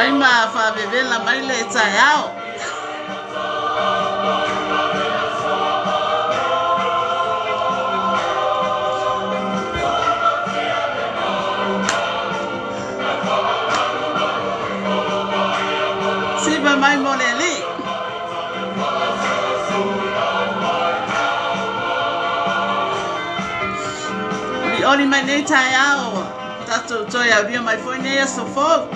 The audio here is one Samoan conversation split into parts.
Fai ma faavevela mai le taeao. Siva mai mo le alii. Olioli mai nei taeao, tatou toe aulia mai foi nei aso fou.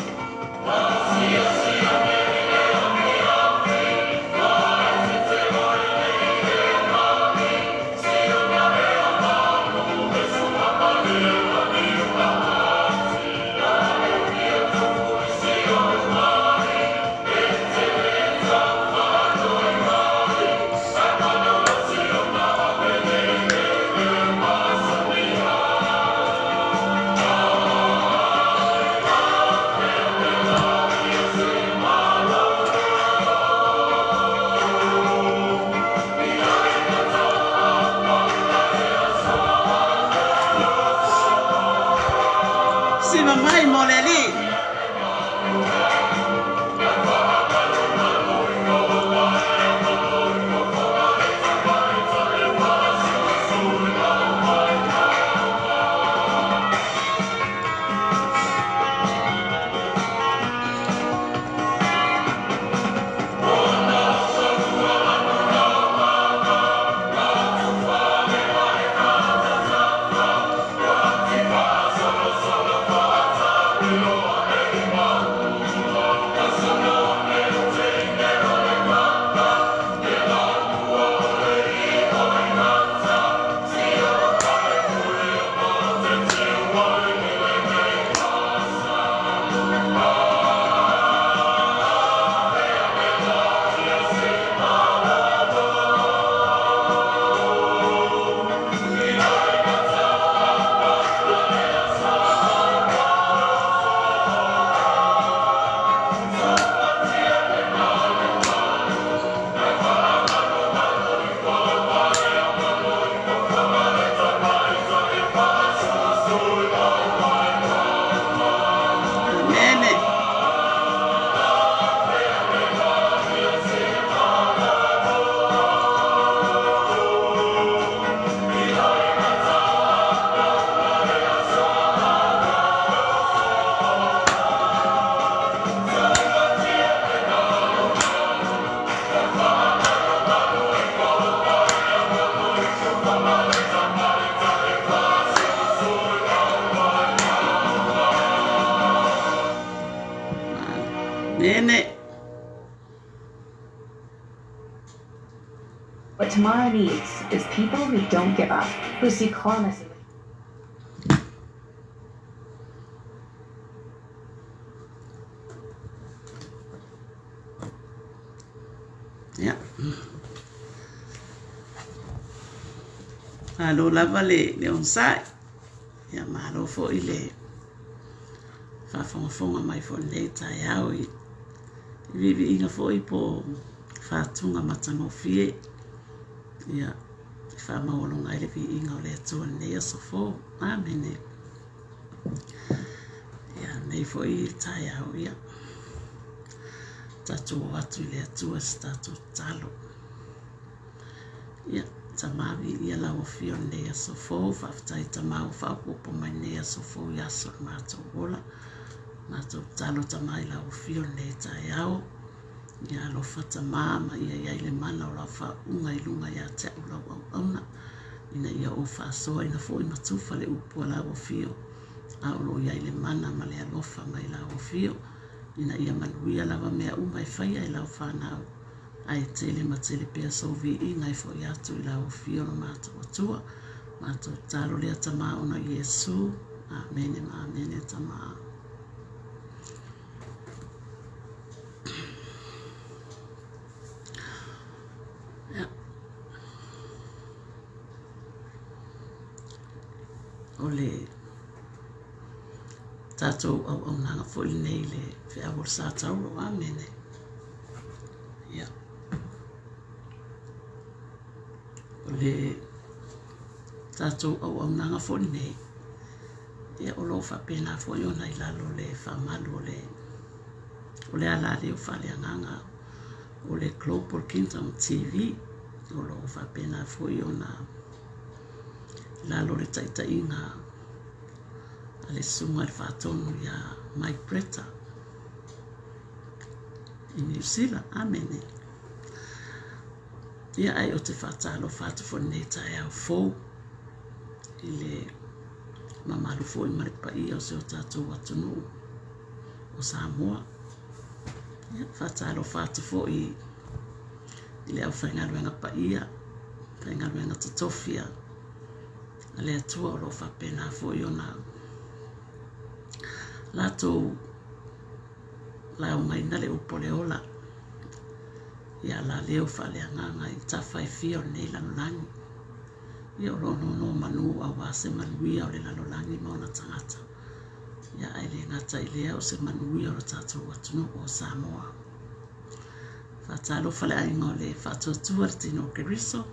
Siva mai mo le alii. Amene. Amene. What tomorrow needs is people who don't give up, who see promise in the Ia. Malo lava le, le onosai. Ia malo foi le faafogafoga mai foi lenei taeao i viiviiga foi po o faatuga matagofie. Ia, e faamaualuga ai le viiga o le Atua i lenei aso fou. Amene. Ia, lenei foi taeao, ia, tatou o atu i le Atua se tatou tatalo. Ia, Tama, viia lau afio i lenei aso fou. Faafetai Tama ua faaopoopo mai lenei aso fou i aso o le matou ola. Matou tatalo Tama i lau afio i lenei taeao. Ia alofa Tama ma ia i ai le mana o lau faauuga i luga ia te au lau auauna, ina ia ou faasoaina foi ma tufa le upu a lau afio, a o lo o i ai le mana ma le alofa mai lau afio, ina ia manuia lava mea uma e faia e lau fanau, ae tele ma tele pea sou viiga e foi atu i lau afio lo matou Atua. Matou tatalo lea Tama ona Iesu. Amene ma amene Tama. Ia. O le tatou auaunaga foi lenei i le feau o le sa tauro. Amene. Ia. O le tatou auaunaga foi lenei, ia o lo o faapena foi ona i lalo o le faamalu o le. O le alaleo faaleagaga o le Global Kingdom TV o lo o faapena foi ona i lalo o le taitaiga a le Susuga i le Faatonu ia Mike Bretta i Niu Sila. Amene. Ia ae ou te faatalofa atu foi i lenei taeao fou i le mamalu foi ma le paia o si o tatou atunuu o Samoa. Ia, faatalofa atu foi i le aufaigaluega paia, faigaluega totofi a le Atua o lo o faapena foi ona latou laugaina le upu o le ola i alaleo faaleagaga i tafa e fia o lenei lalolagi. Ia o lo o nonomanu aua se manuia o le lalolagi ma ona tagata. Ia ae le gata i lea o se manuia o lo tatou atunuu o Samoa. Faatalofa le aiga o le Faatuatua le Tino o Keriso.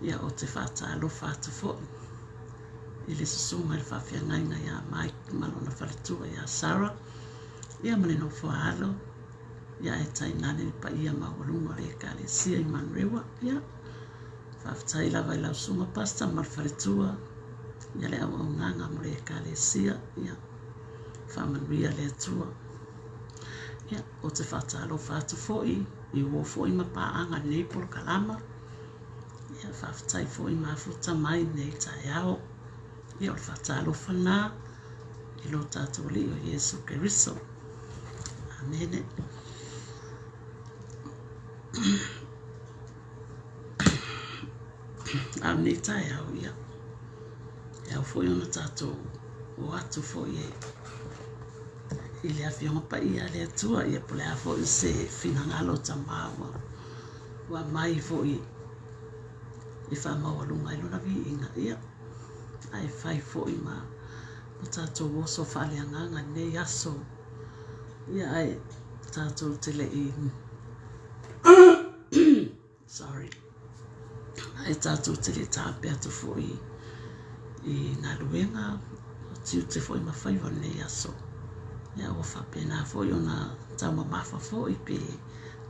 Ia ou te faatalofa atu foi i le susuga i le faafeagaiga ia Mike ma lona faletua ia Sarah, ia ma le nofo a alo, ia ae tainane le paia maualuga o le Ekalesia i Manurewa. Ia, faafetai lava i lau susuga Pastor ma le faletua, ia le auaunaga mo le Ekalesia, ia faamanuia le Atua. Ia, ou te faatalofa atu foi i uo foi ma paaga i lenei polokalama. Ia, faafetai foi mafuta mai nei taeao. Ia, o le faatalofa lena i lo tatou Alii o Iesu Keriso. Amene. A o lenei taeao, ia, e ao foi ona tatou o atu foi e i le Afioga Paia a le Atua, ia po o le a foi se finagalo o Tama ua, ua aumai foi e faamaualuga ai lona viiga, ia, ae fai foi ma o tatou oso faaleagaga i lenei aso, ia ae tatou te le i sorry ae tatou te le tape atu foi i galuega o tiute foi ma faiva o lenei aso. Ia ua faapena foi ona taumamafa foi pe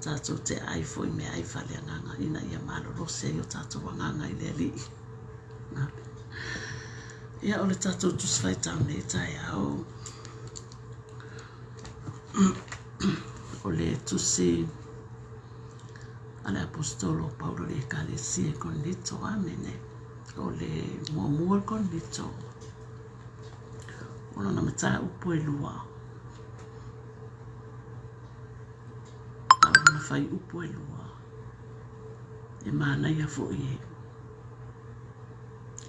tatou te ai foi meaai faaleagaga ina ia malolosi ai o tatou agaga i le Alii. Ia o le tatou Tusi Faitau nei taeao o le tusi a le Aposetolo o Paulo i le Ekalesia i Korinito. Amene. O le muamua Korinito, o lona mataupu e lua, a o lona fuaiupu e lua, e manaia foi e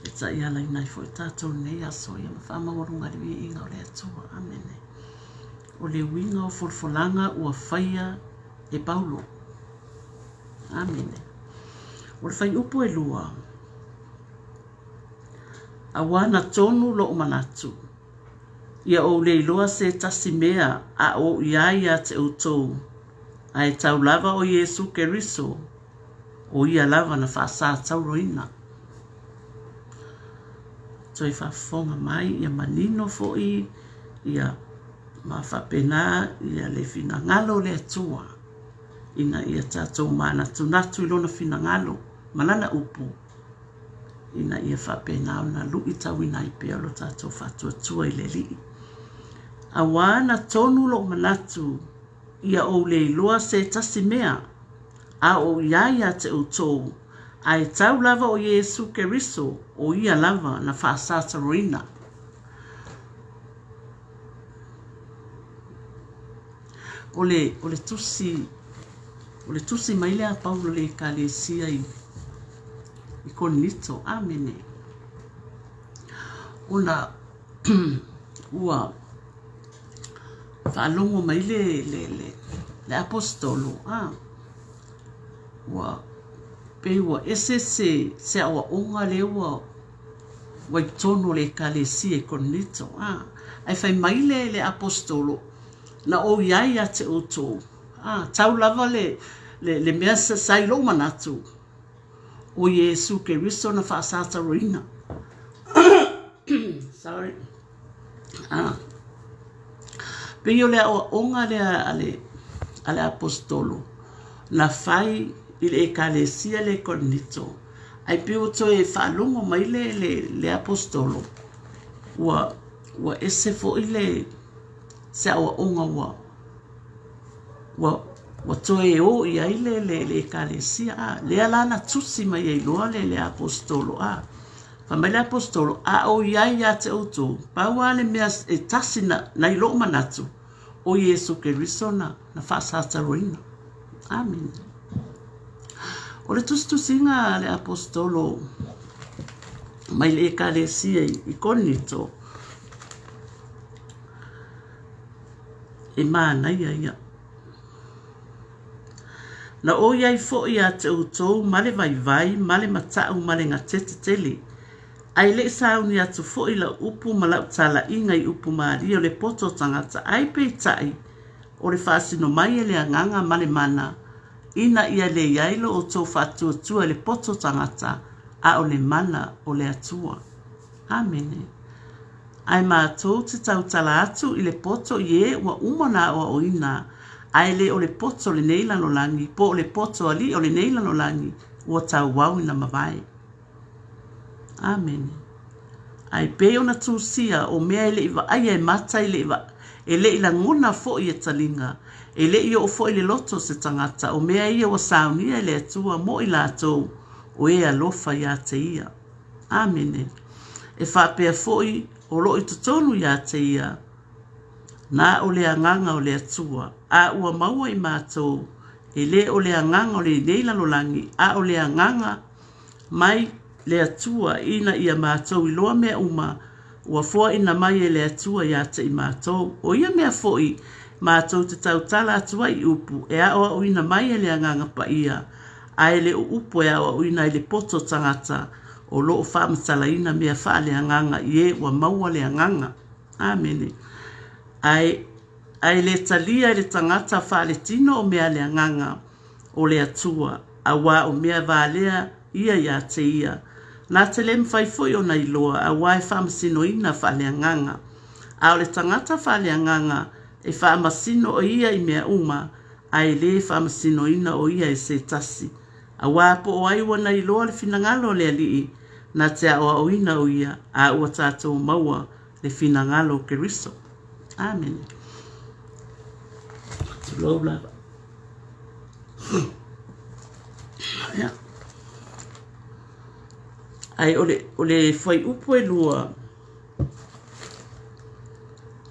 e taialaina ai foi tatou i lenei aso ia ma faamaualuga i le viiga o le Atua. Amene. O le uiga o folafolaga ua faia e Paulo. Amene. O le fuaiupu e lua, Auā na tonu loʻu manatu, ia ou le iloa se tasi mea a o i ai ia te ʻoutou, ae tau lava ʻo Iesū Keriso, ʻo ia lava na faasātauroina. Toe faafofoga mai ia manino foi ia ma faapena ia le finagalo o le Atua ina ia tatou manatunatu i Lona finagalo ma Lana upu ina ia faapena ona luitauina ai pea lo tatou faatuatua i le Alii. Auā na tonu loʻu manatu ia ou le iloa se tasi mea a o i ai ia te ʻoutou, ae tau lava ʻo Iesū Keriso, ʻo ia lava na faasātaloina. O le, o le tusi, o le tusi mai lea a Paulo i le Ekalesia i, i Korinito. Amene. Ona ua faalogo mai le, le, le, le aposetolo, a, ua pei ua ese se, se aoaoga lea ua, ua i totonu o le Ekalesia i Korinito, a. Ae fai mai le, le aposetolo, Na ou i ai ia te outou, a, tau lava le, le, le mea sa i lou manatu, ʻo Iesū Keriso na faasātaloina. Sorry. A, Pei o le aoaoga lea a le, a le Aposetolo na fai i le Ekalesia lea i Korinito, ae pei ua toe faalogo mai le, le, le Aposetolo ua, ua ese foi le, se aoaoga ua, ua, ua toe o i ai le, le, le Ekalesia. A, lea la na tusi mai ai loa le, le Aposetolo, a. Fai mai le Aposetolo, A o i ai ia te outou, pau lava le mea e tasi na, na i lou manatu, o Iesu Keriso na, na faasataroina. Amene. O le tusitusiga a le Aposetolo mai le Ekalesia i Korinito, e manaia ia. Na ou i ai foi ia te outou ma le vaivai ma le mata'u ma le gatete tele, ae le i sauni atu foi lau upu ma lau talaiga i upu malie o le poto o tagata, ai peitai, o le faasino mai e le Agaga ma le mana, ina ia lei ai lo outou faatuatua i le poto o tagata, a o le mana o le Atua. Amene. Ae matou te tautala atu i le poto i e ua uma ona aoaoina, ae le o le poto o lenei lalolagi, po o le poto alii o lenei lalolagi ua tauau ina mavae. Amene. Ae pei ona tusia o mea e le i vaaia e mata e le i, e le i lagona foi e taliga, e le i oo foi i le loto o se tagata, o mea ia ua saunia e le Atua mo i latou o e alofa ia te Ia. Amene. E faapea foi o lo o i totonu ia te ia, na o le Agaga o le Atua, a ua maua i matou, e le o le agaga o lenei lalolagi, a o le Agaga mai le Atua, ina ia matou iloa mea uma ua foaina mai e le Atua ia te i matou. O ia mea foi matou te tautala atu ai i upu e aoaoina mai e le Agaga Paia, a e le o upu e aoaoina ai le poto tagata o lo o faamatalaina mea faaleagaga i e ua maua le agaga. Amene. Ae, ae le talia e le tagata faaletino o mea le agaga o le Atua, auā o mea valea ia iā te ia. Na te le mawhai foi ona iloa, auā e faamasinoina faaleagaga. A o le tagata faaleagaga, e faamasino o ia i mea uma, a e lē faamasinoina o ia e se tasi. Auā po o ai ua na iloa le finagalo o le Alii, na te aoaoina o ia, a ua tatou maua le finagalo o Keriso. Amene. Tulou lava. Ia. Ae o le, o le fuaiupu e lua,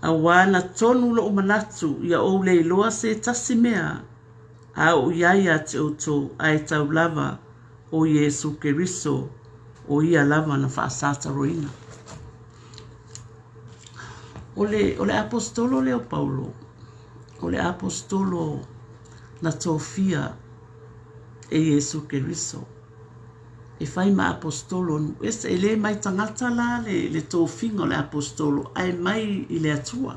Auā na tonu loʻu manatu ia ou le iloa se tasi mea a oʻu i ai ia te outou, ae tau lava ʻo Iesū Keriso, ʻo ia lava na faasataroina. O le, o le Aposetolo lea o Paulo, o le Aposetolo na tofia e Iesū Keriso. E fai ma Aposetolo nuu ese. E le mai tagata la le, le tofiga o le Aposetolo, ae mai i le Atua.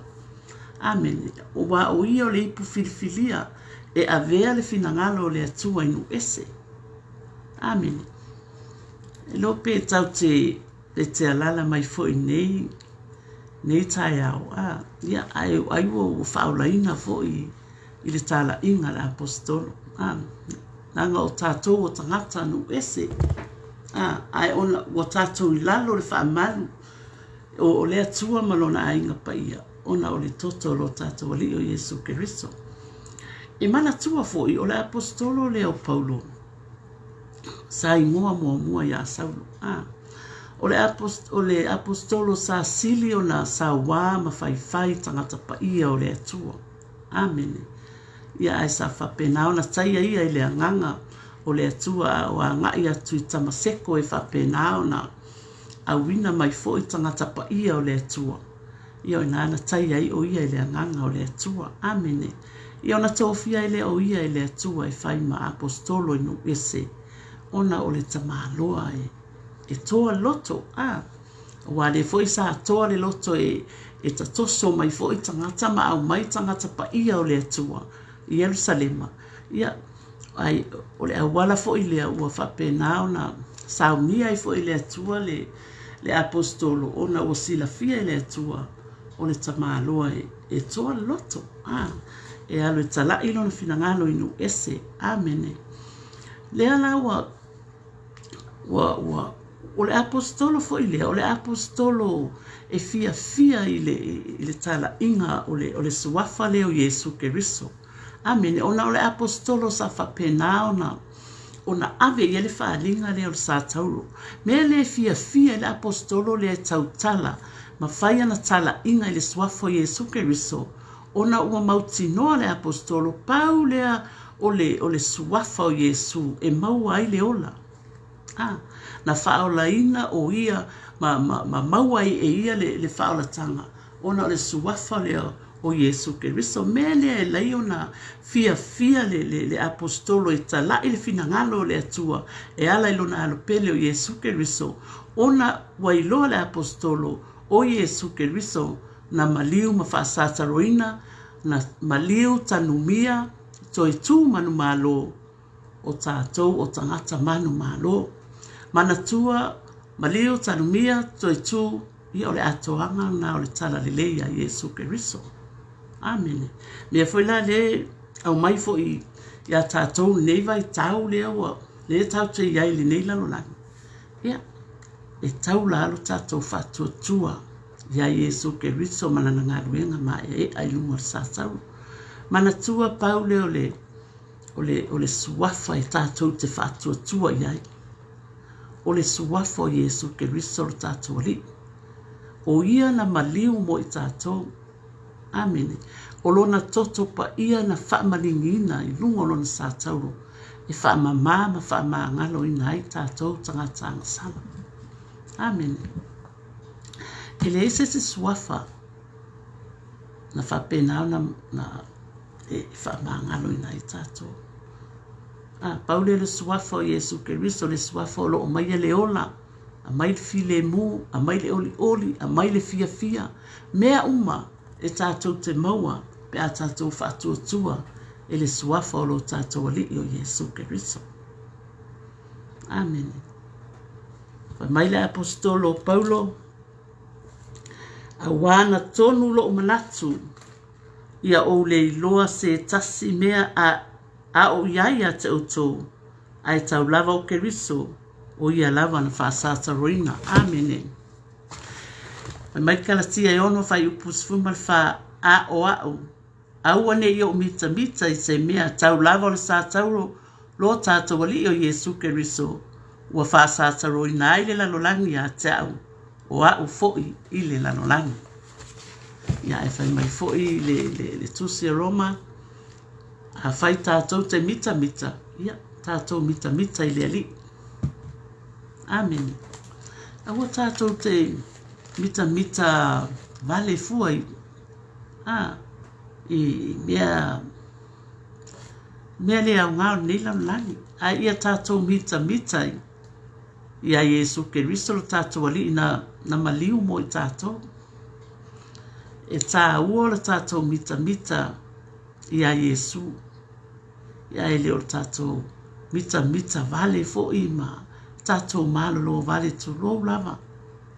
Amene. Ua o ia o le ipu filifilia e avea le finagalo o le Atua i nuu ese. Amene. E iloa pe tau te, le te alala mai foi nei, nei taeao. A, ia, ai, ai ua, ua faaolaina foi i le talaiga a le Aposetolo. A, leaga o tatou o tagata nuu ese, a, ae ona ua tatou i lalo o le faamalu o, o le Atua ma Lona aiga paia, ona o le toto o lo tatou Alii o Iesu Keriso. E manatua foi o le Aposetolo lea o Paulo, sa igoa muamua iā Saulo. A, o le, o le Aposetolo sa sili ona sauā ma faifai tagata paia o le Atua. Amene. Ia, ae sa faapena ona taia ia i le Agaga o le Atua a o agai atu i Tamaseko e faapena ona auina mai foi tagata paia o le Atua. Ia, o ina na taia ai o ia i le Agaga o le Atua. Amene. Ia, ona tofia ai lea o ia e le Atua e fai ma Aposetolo i nuu ese, ona o le tamaloa e, e toa loto. A. Aua lea foi sa toa le loto e, e tatoso mai foi tagata ma aumai tagata paia o le Atua i Ierusalema. Ia, ai, o le auala foi lea ua faapena ona saunia ai foi e le Atua le, le aposetolo ona ua silafia e le Atua o le tamaloa e toa le loto, a, e alu e tala'i lona finagalo i nuu ese. Amene. Lea la ua, ua, ua, o le aposetolo foi lea, o le aposetolo e fiafia i le, i le tala'iga o le, o le suafa lea o Iesu Keriso. Amene. Ona o le aposetolo sa faapena ona, ona ave i ai le faaaliga lea o le sa tauro. Mea lea e fiafia ai le aposetolo lea e tautala ma fai ana talaiga i le suafa o Iesu Keriso, ona ua mautinoa le aposetolo pau lea o le, o le suafa o Iesu e maua ai le ola. A, na faaolaina o ia ma, ma, ma maua ai e ia le, le faaolataga ona o le suafa lea o Iesu Keriso. Mea lea e lai ona fiafia le, le, le aposetolo e tala'i le finagalo o le Atua e ala i lona alo pele o Iesu Keriso, ona ua iloa le aposetolo o Iesu Keriso na maliu ma faasataroina, na maliu tanumia, toe tū manumalo o tātou o tagata manumalo. Manatua, maliu, tanumia, toe tū, ia o le atoaga lena o le Talalelei a Iesu Keriso. Amene. Mea foi la lea aumai foi iā tātou lenei vaitau lea ua lea tatou te i ai i lenei lalolagi, ia, e tau la lo tatou faatuatua iā Iesu Keriso ma lana galuega maeaea i luga o le satauro. Manatua pau lea o le, o le, o le suafa e tatou te faatuatua i ai. O le suafa o Iesu Keriso lo tatou Alii. O ia na maliu mo i tatou. Amene. O lona toto paia na faamaliniina i luga o lona satauro e faamamā ma faamagaloina ai tatou tagata agasala. Amene. E leai se isi suafa na faapena ona na e faamagaloina ai tatou. A, pau lea o le suafa o Iesu Keriso, le suafa o lo o maia le ola, aumai le filemu, aumai le olioli, aumai le fiafia, mea uma e tatou te maua pe a tatou faatuatua e le suafa o lo tatou Alii o Iesu Keriso. Amene. Fai mai le aposetolo o Paulo, auā na tonu lo'u manatu ia ou le iloa se tasi mea a a o i ai ia te outou, ae tau lava o Keriso, o ia lava na faasataroina. Amene. Fai mai Kalatia e 6 fuaiupu 14, A o a'u, aua ne i ou mitamita i se mea tau lava o le satauro lo tatou Alii o Iesu Keriso, ua faasataroina ai le lalolagi ia te a'u, o a'u foi i le lalolagi. Ia, ae fai mai foi le, le, le tusi o Roma, Afai tatou te mitamita, ia, tatou mitamita i le Alii. Amene. Aua tatou te mitamita vale fua i, a, i mea, mea le aoga o lenei lalolagi. A ia tatou mitamita i, iā Iesu Keriso lo tatou Alii na, na maliu mo i tatou. E tāua lo tatou mitamita iā Iesu. Ia e le o le tatou mitamita vale foi ma tatou malolo vale tulou lava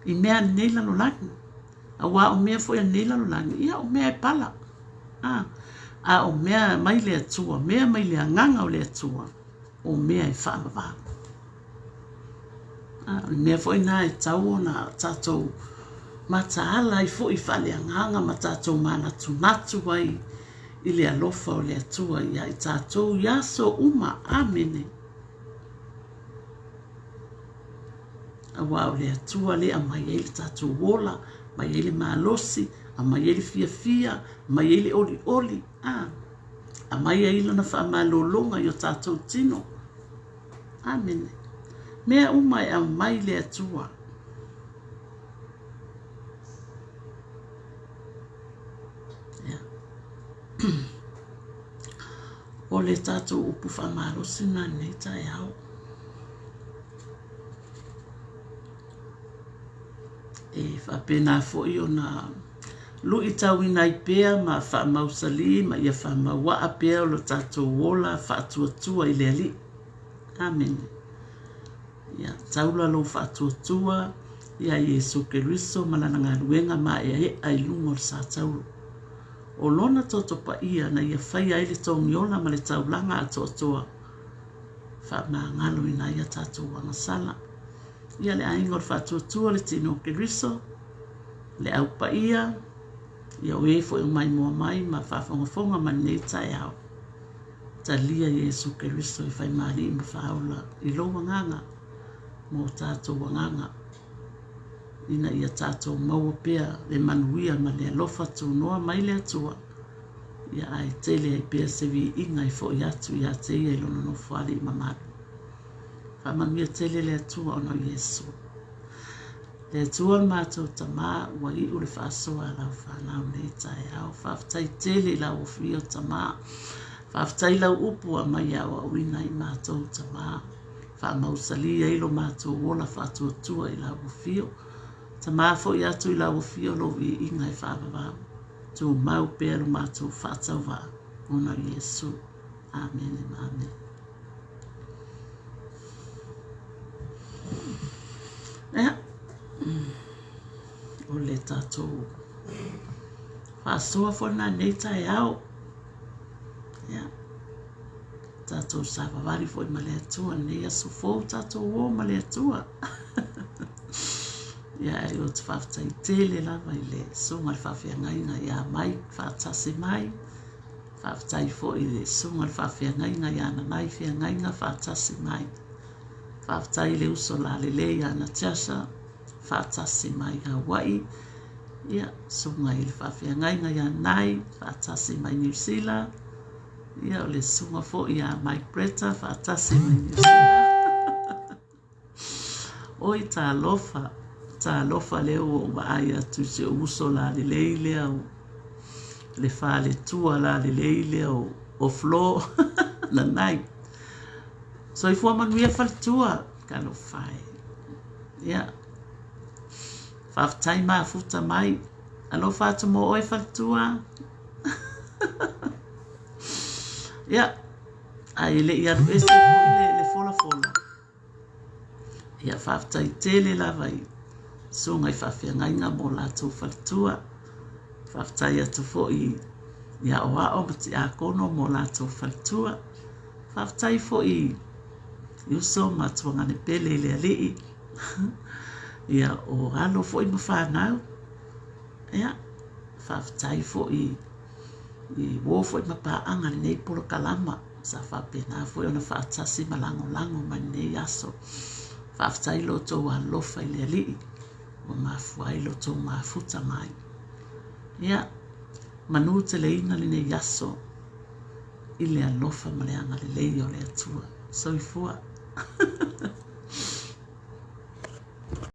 i mea a lenei lalolagi. Auā o mea foi a lenei lalolagi, ia o mea e pala. A, a o mea mai le Atua, mea mai le Agaga o le Atua, o mea e faavavau. A o le mea foi lena e tatau ona tatou mataala ai foi faaleagaga ma tatou manatunatu ai i le alofa o le Atua iā i tatou i aso uma. Amene. Auā o le Atua lea e aumai ai le tatou ola, aumai ai le malosi, aumai ai le fiafia, aumai ai le olioli, a, aumai ai lana faamalologa i o tatou tino. Amene. Mea uma e aumai le Atua. Ia. O le tatou upu faamalosi na lenei taeao. E faapena foi ona luitauina ai pea ma faamausalī ma ia faamauaa pea lo tatou ola faatuatua i le Alii. Amene. Ia taula lou faatuatua Ia Iesu Keriso ma Lana galuega maeaea i luga o le satauro. O Lona toto paia na Ia faia ai le togiola ma le taulaga atoatoa, faamagaloina ai a tatou agasala. Ia le aiga o le faatuatua le tino o Keriso, le au paia, ia o e foi o maimoa mai ma faafogafoga mai lenei taeao. Talia Iesu Keriso e fai ma Alii ma Faaola i lou agaga ma o tatou agaga, ina ia tatou maua pea le manuia ma le alofa tunoa mai le Atua, ia ae tele ai pea se viiga e foi atu ia te Ia i Lona Nofoalii mamalu. Faamanuia tele le Atua ona o Iesu. Le Atua lo matou Tama, ua iu le faasoa a lau fanau nei taeao. Faafetai tele i lau afio Tama. Faafetai i lau upu ua aumai e aoaoina ai matou Tama. Faamausali ai lo matou ola faatuatua i lau afio. Tama foi atu i lau afio lou viiga e faavavau. Tumau pea lo matou faatauvaa ona o Iesu. Amene ma amene. Ia, o le tatou faasoa foi lena i lenei taeao. Ia, tatou savavali foi ma le Atua i lenei aso fou, tatou o ma le Atua. Ia, ae ou te faafetai tele lava i le susuga i le faafeagaiga ia Mike faatasi mai. Faafetai foi i le Susuga i le Faafeagaiga ia Nanai Feagaiga faatasi mai. Faafetai i le uso lalelei ia Natasha faatasi mai Hawaii. Ia, Susuga i le Faafeagaiga ia Nai faatasi mai Niu Sila. Ia, o le Susuga foi ia Mike Bretta faatasi mai Niu Sila. Oi talofa, talofa lea ua ou vaai atu i si ou uso lalelei lea o le faletua lalelei lea o Flo Lanai. Soifua manuia faletua, talofa e. Ia, faafetai mafuta mai. Alofa atu mo oe faletua. Ia, ae le i alu ese foi le, le folafola. Ia faafetai tele lava i susuga i faafeagaiga mo latou faletua. Faafetai atu foi i aoao ma tiakono mo latou faletua. Faafetai foi i uso ma tuagane pele i le Alii. Ia o alo foi ma fanau. Ia faafetai foi i uo foi ma paaga i lenei polokalama sa faapena foi ona faatasi ma lagolago mai lenei aso. Faafetai lo outou alofa i le Alii ua mafua ai lo outou mafuta mai. Ia, manu teleina lenei aso i le alofa ma le agalelei o le Atua. Soifua.